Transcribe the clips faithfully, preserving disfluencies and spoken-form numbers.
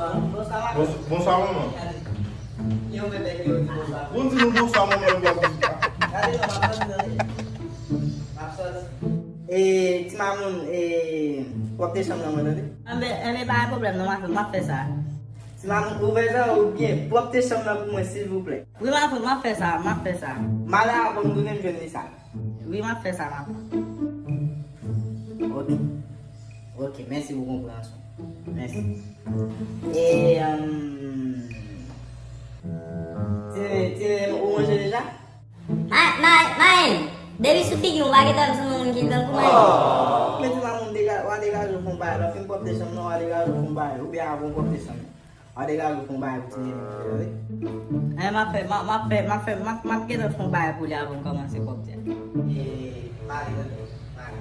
Bonswa, manman. Bons-, bonswa, manman. Yo, bebe, yo, di bonswa. Ou di nou bonswa, manman, epi w ap di sa. Gade, non, m ap sòti, tande. M ap sòti. E, ti mamoun, e, pwòpte chanm nan, mwen, tande. Enben, enben, pa gen pwoblèm, non, m ap, m ap fè sa. Ti mamoun, ouvè zye w byen, pwòpte chanm nan pou mwen, silvouplè. Wi, m ap, m ap fè sa, m ap fè sa. M ale avan m tounen, m jwenn li sa. Wi, m ap fè sa, m ap. Ok. Ok, mèsi pou konpreyansyon. Mèsi. E, um, ti, ti, ou manje deja? Ma, ma, Mayen, depi sou figi w, m pa gentan wè m sanble moun ki tankou Mayen. Men ti mamoun, dega-, w a degaje w fè yon bagay, lè w fin pwòpte chanm nan, w a degaje w fè yon bagay, oubyen avan w pwòpte chanm nan. W a degaje w fè yon bagay pou ti nene, wi. Eh, m ap fè, m ap, m ap fè, m ap fè, m ap, m ap gentan fè yon bagay pou li avan m kòmanse pwòpte a. E, pale, tande, pale.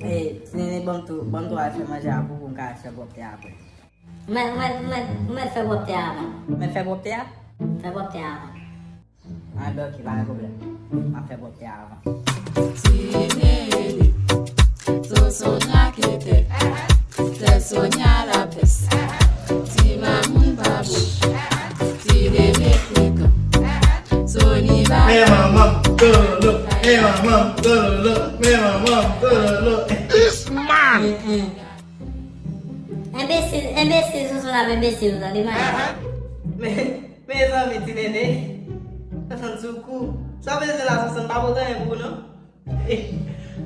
E, ti nene, ban m tou, ban m tou al fè manje a pou, pou m ka al fè pwòpte a apre. Ou mèt, ou mèt, ou mèt, ou mèt fè pwòpte a avan. Ou mèt fè pwòpte a? Fè pwòpte a avan. Ah, ben, ok, pa gen pwoblèm. M ap fè pwòpte a avan. Ti nene, Sosonya kete, tèt Sonya lapès. Ti mamoun pa bon, ti nene frekan. Sony ba. Men manman m tololo, men manman m tololo, men manman m tololo. This man! Enbesil, enbesil, Soson ap enbesil, tande, man. Men, mezanmi, ti nene. Soson sou kou. Sa w bezwen la, Soson, pa pote anyen pou ou, non?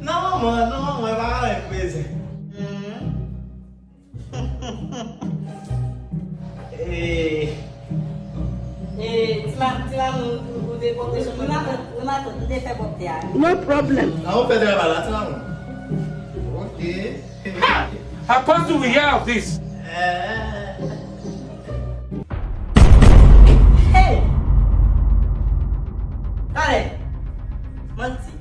Non, manman, non, manman, pa anyen pou bezwen. Mhm. Eh. Eh, ti ma-, ti mamoun, ou, ou te pwòpte chanm nan? Wi, matant, wi, matant, m te fè pwòpte a. No problem. Ah, ou fè travay la, ti mamoun? Ok. How, how do we hear of this? Eh. Hey! Talè! Manti.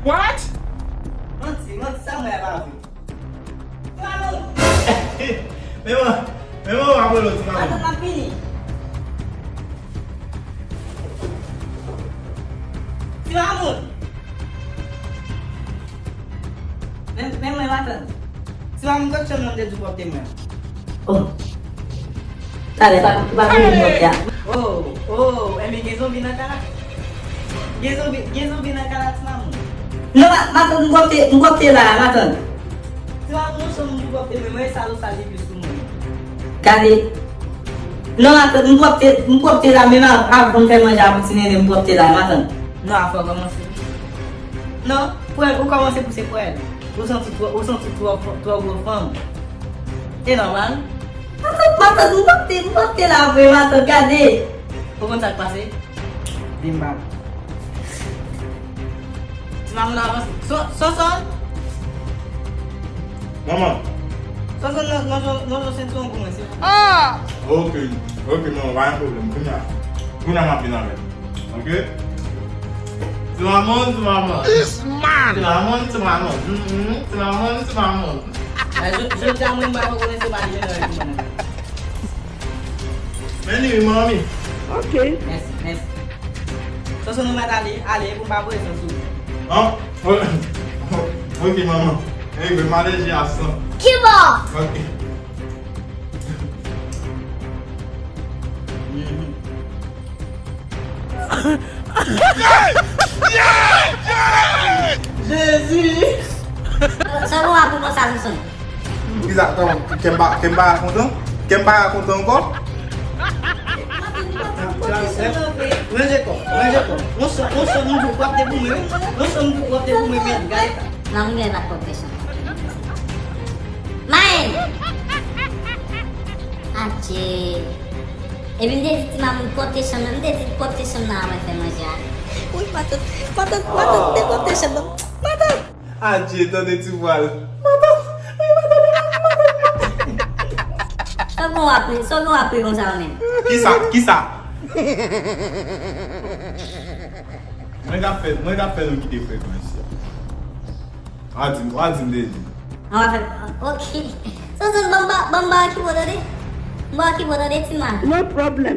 What? Manti, manti, sa mwen pa vre. Ti mamoun! Men mwen, men mwen, w ap rele w ti mamoun. Matant, m ap vini. Ti mamoun! Men, men mwen, matant. Ti mamoun, kot chanm nan m te di w pwòpte mwen? Oh. Talè, pa, pa vin mwen pwòpte a. Oh, oh, enben gen zonbi nan kay la. Gen zonbi, gen zonbi nan kay la, ti mamoun. Non, ma, matant, m pwòpte, m pwòpte la, matant. Ti mamoun, yon chanm pou pwòpte mwen, mwen, sal ou sal li plis pou mwen. Gade. Non, matant, m pwòpte, m pwòpte la, menm av-, avan m fè manje a pou ti nene, m pwòpte la, matant. Non, afè w kòmanse. Non, pwèl, ou kòmanse pouse pwèl. Ou santi twò, ou santi twò, twò gwo fanm. E nòmal. Matant, matant, m pwòpte, m pwòpte la vre, matant, gade. Ou konn sa k pase? Di m pa. Ti mamoun avanse. So-, Sonson! Manman. Sonson, nan, nan, nan, nan sentiwon pou mwen, silvouplè. Ah! Ok, ok, manman, pa gen pwoblèm. Kounye a, kounye a m ap vin avè l. Ok? Ti mamoun, ti mamoun. This man! Ti mamoun, ti mamoun. Mm, mm, ti mamoun, ti mamoun. Jodi a, mwen, m pa konnen se pa li menm ki mwen. Men li wi, manmi. Ok. Mèsi, mèsi. Sonson, nou mèt ale, ale, pou m pa voye sans ou. An? Ok, manman. Anyway, m ale je a san. Kibò? Ok. Jezi! Sa bon apre konsa, Sonson. Poukisa, kòman, kè m pa, kè m pa kontan? Kè m pa kontan ankò? Ranje kò, ranje kò. On sò, on sò, moun pou pwòpte pou mwen. On sò, moun pou pwòpte pou mwen, men gade sa. Mamoun gen pa pwòpte chanm. Mayen! Adje. Epi m te di ti mamoun pwòpte chanm nan, m te di pwòpte chanm nan avan fè manje a. Wi, matant, matant, matant, te pwòpte chanm nan. Matant! Adje, tande ti vwa l. Matant! Wi, matant, matant, matant, matant! Sa w gen w ap ri, sa w gen w ap ri konsa ou menm? Kisa? Kisa? Mwen t ap fè, mwen t ap fè nou kite frekans yo. W a di m, w a di m, Dezi. An w a fè, ok. Sonson, ban m ba, ban m ba ki bò tande. Ban m ba ki bò tande, ti mal. No problem.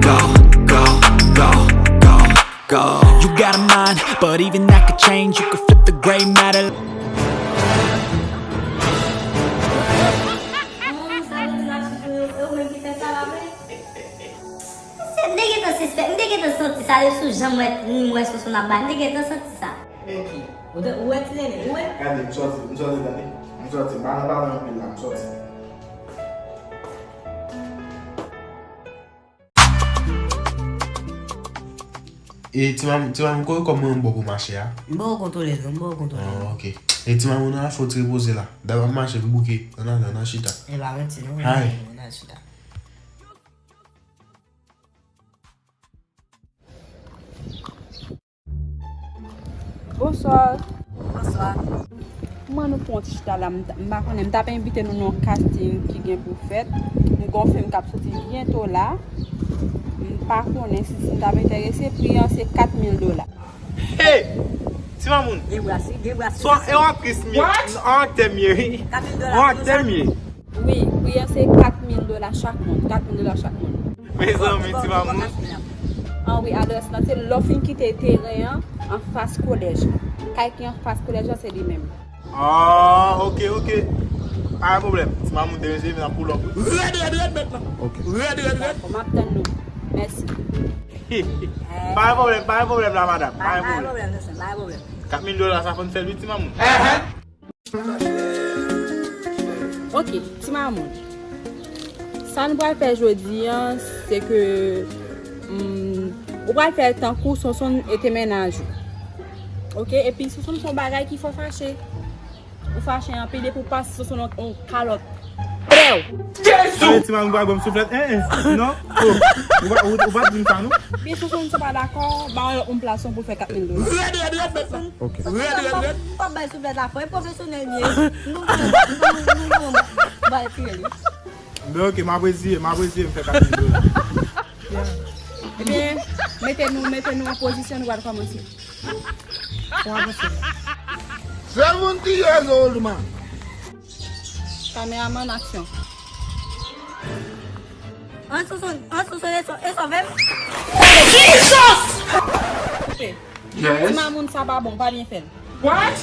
go, go, go, go, go. You got a mind, but even that could change. You could flip the gray matter. Ou sa vle di m ap sou pou yo, e ou menm ki fè sa, pa vre? Se, m te gentan sispèk, m te gentan santi sa, de sou jan m wè, m wè Sonson ap bay, m te gentan santi sa. Ok. Ou te, ou wè ti nene, ou wè? Gade, m sòti, m sòti, tande. M sòti, m pa nan pale anpil la, m sòti. E ti mam, ti mam, kòman m ba w pou mache a? M ba w kontwole, non, m ba w kontwole. Ah, ok. E ti mamoun nan la, fò w ti repoze la. Dam ap mache, m bouke. Ann ale, ann al chita. E pa manti, non. Hay. Ann al chita. Bonswa. Bonswa. Kòman nou pran ti chita la? M ta, m pa konnen, m t ap envite nou nan yon casting ki gen pou fèt. M gen yon fim k ap soti byento la. M pa konnen si, si m t ap enterese. Pri an se kat mil dola. Hey! Ti mamoun. Gen bras, wi, gen bras. Swa e yon aktris m ye, yon aktè m ye, wi. Kat mil dola. Yon aktè m ye. Wi, pri an se kat mil dola chak moun. Kat mil dola chak moun. Mezanmi, ti mamoun. Ah wi, adrès lan se lè w fin kite teren an, anfas kolèj. Kay ki anfas kolèj lan, se li menm. Ah, ok, ok. Pa gen pwoblèm. Ti mamoun, demen se demen, n ap pull up, wi. Rèd, rèd, rèd, mèt lan. Ok. Rèd, rèd, rèd. Dakò, m ap tann nou. Mèsi. Pa gen pwoblèm, pa gen pwoblèm la, madanm. Pa gen pwoblèm. Pa gen pwoblèm, pa gen pwoblèm. Kat mil dola, sa fò n fè l, wi, ti mamoun. Ok, ti mamoun. Sa nou pral fè jodi an, se ke, hmm, ou pral fè l tankou Sonson e te mennaj ou. Ok, epi Sonson se yon bagay ki fè w fache. Ou fache anpil epi w pase Sonson yon, yon kalòt. Prèw! Jezi! Ti mamoun pral ban m souflèt. Eh, eh, non. Oh, ou pa, ou, ou pa t di m sa, non? Byen, Sonson, si w pa dakò, ba w yon plas pou l fè kat mil dola. Rèd, rèd, rèd, mèt lan. Ok. Rèd, rèd, rèd. M p ap bay souflèt la fò, e pwofesyonèl m ye. Nou, nou, nou, nou, nou, bay tire li. Ben, ok, m apresye, m apresye, m fè kat mil dola. Ebyen, mete nou, mete nou an pozisyon, nou pral kòmanse. Ou avanse la. Seventy years old man. Kameraman, aksyon. An Sonson, an Sonson, e so-, e sove m. Jesus! Koupe. Yes. Ti mamoun sa pa bon, pa byen fè l. What?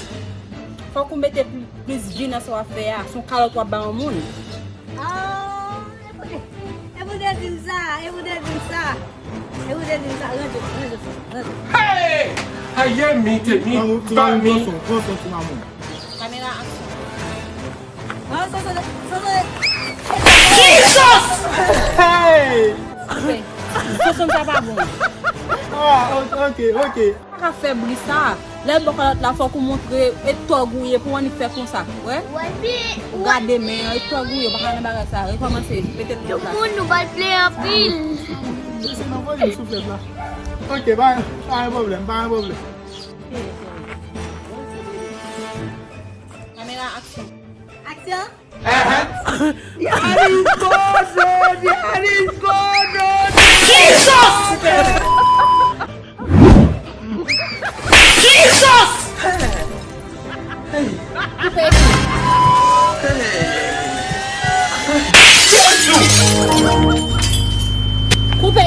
Fòk ou mete pli-, plis vi nan sa w ap fè a. Se yon kalòt w ap bay yon moun. Ah, e pou te, e pou te di m sa, e pou te di m sa. E pou te di m sa, ranje, ranje, ranje. Hey! Aye mi te mi, ba mi. Pran son, pran son, ti mamoun. Kamera, aksyon. Ah, sa, sa, sa, sa. Jesus! Hey! Sonson sa pa bon. Ah, ok, ok. Pa ka fè bri sa. Lè l bò kalòt la, fòk ou montre e tòg ou ye pou w annik fè konsa. Wè? Ou gade men an, e tòg ou ye, ou pa ka nan bagay sa. Rekòmanse, mete l nan plas. Tout moun, nou ba l play anpil. Mesye, nan voye souflèt la. Ok, pa, pa gen pwoblèm, pa gen pwoblèm. Kamera, aksyon. Aksyon. Anis Gordon! Anis Gordon! Jesus! Jesus! Koupe. Koupe.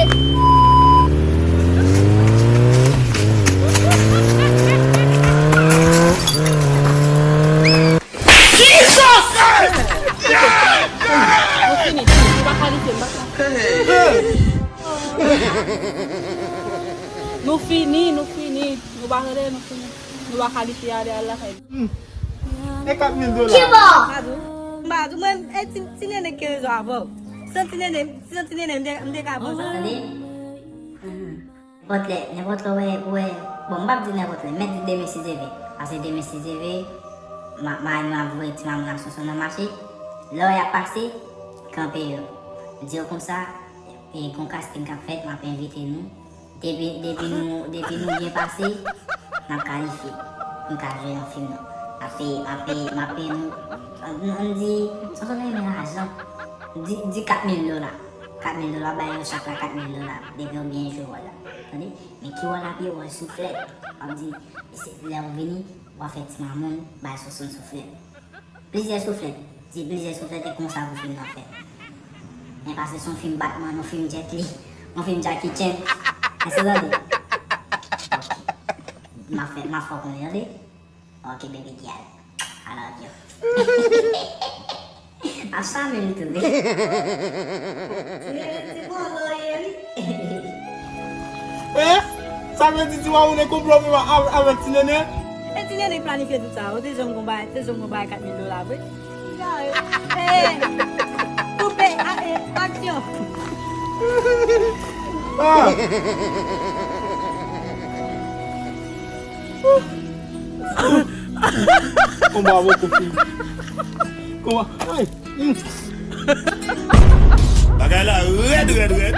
Jesus! Nou fini. Nou pa kalifye, nou pa kalifye. Nou fini, nou fini. Nou pa rele, nou fini. Nou pa kalifye, ale, al lakay. Hmm. E kat mil dola. Kibo! M pa di w, m pa di w, mwen, e ti, ti nene ki rezon avè w. San ti nene, san ti nene, m te, m te ka pran sa. Tande? Nenpòt lè, nenpòt lè, w wè, w wè, bon, m p ap di nenpòt lè, m mèt di demen si Dye vle. Paske demen si Dye vle, m a, m a, m ap voye ti mamoun ak Sonson nan mache. Lè w wè y ap pase, kanpe yo. Di yo konsa, e, gon casting k ap fèt, m ap envite nou. Depi, depi nou, depi nou byen pase, n ap kalifye pou n ka jwe nan fim nan. M ap peye, m ap peye, m ap peye nou, ann, ann di, Sonson renmen lajan. Di, di kat mil dola. Kat mil dola, bay yo chak la kat mil dola. Depi yo byen jwe wòl la. Tande? Men ki wòl l ap ye? Wòl souflèt. W ap di, se lè w vini, w ap fè ti mamoun, bay Sonson souflèt. Plizyè souflèt. Di plizyè souflèt, e konsa pou fim nan fèt. Men paske se yon fim Batman, yon fim Jet Li, yon fim Jackie Chan. Èske w tande? Ok. M ap fè, m ap fè w konnen, tande? Ok, baby girl. I love you. Ap sa menm tou, wi. Se, se bon, bon, wi. Eh? Sa vle di ti mamoun e konplo menm avè, avè ti nene? E ti nene ki planifye tout sa. Ou te janm gon bagay, te janm gon bagay kat mil dola, vre? Eh, koupe, a, eh, aksyon. Ah! Konba poko fini. Konba, ay, hmm. Bagay la rèd, rèd, rèd.